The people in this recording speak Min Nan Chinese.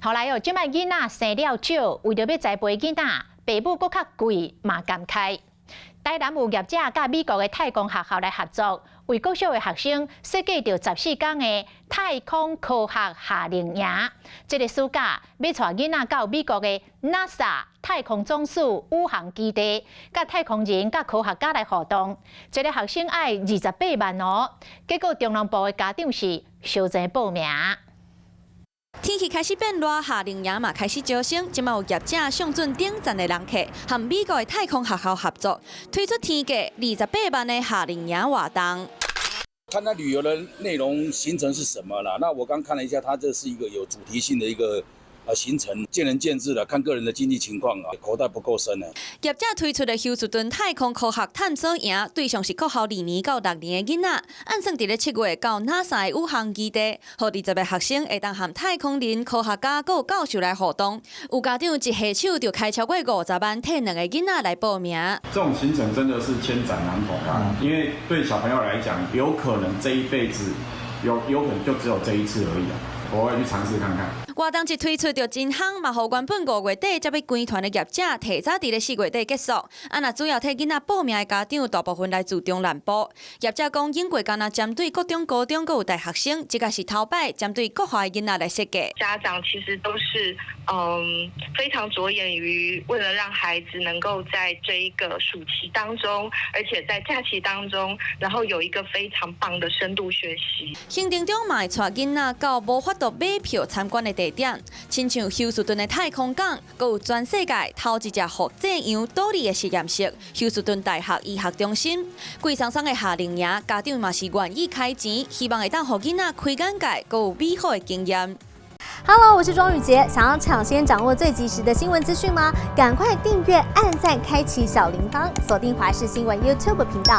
頭來哦，這擺囡仔生了少，為著欲栽培囡仔，爸母閣較貴嘛甘開。台南有業者佮美國的太空學校來合作，為國小的學生設計著14工的太空科學夏令營。這个暑假欲帶囡仔到美國的 NASA 太空總署宇航基地，佮太空人佮科學家來互動。一个學生愛28萬哦。結果中南部的家長是相爭報名。天氣開始變熱，夏令營嘛開始招生。這擺有業者上準頂層的人客，和美國的太空學校合作，推出天價二十八萬的夏令營活動。看他旅遊的內容行程是什麼啦？那我剛看了一下，它這是一個有主題性的一個行程，見仁見智了，看個人的經濟情況啊，口袋不夠深呢。業者推出的休斯頓太空科學探索營，對象是國校二年到六年的囡仔，按算佇咧7月到 NASA 的宇航基地，予20個學生會當和太空人、科學家閣有教授來互動。有家長一下手就開超過50萬，替兩个囡仔來報名。這種行程真的是千載難逢啊！因為對小朋友來講，有可能這一輩子有可能就只有這一次而已啊！我會去嘗試看看。活動一推出就真夯，嘛予原本5月底才欲歸團的業者提早佇咧4月底結束。啊，若主要替囡仔報名的家長，大部分來自中南部。業者講，永過干焦針對國中、高中閣有大學生，這个是頭擺針對國校的囡仔來設計。家長其實都是非常著眼於為了讓孩子能夠在這一個暑期當中，而且在假期當中，然後有一個非常棒的深度學習。行程中嘛會帶囡仔到無法度買票參觀的地點，親像休斯頓的太空港，閣有全世界頭一隻複製羊多利的實驗室——休斯頓大學醫學中心。貴桑桑的夏令營，家長嘛是願意開錢，希望會當予囡仔開眼界，閣有美好的經驗。 Hello，我是莊宇傑，想要搶先掌握最及時的新聞資訊嗎？趕快訂閱、按讚、開啟小鈴鐺，鎖定華視新聞 YouTube 頻道。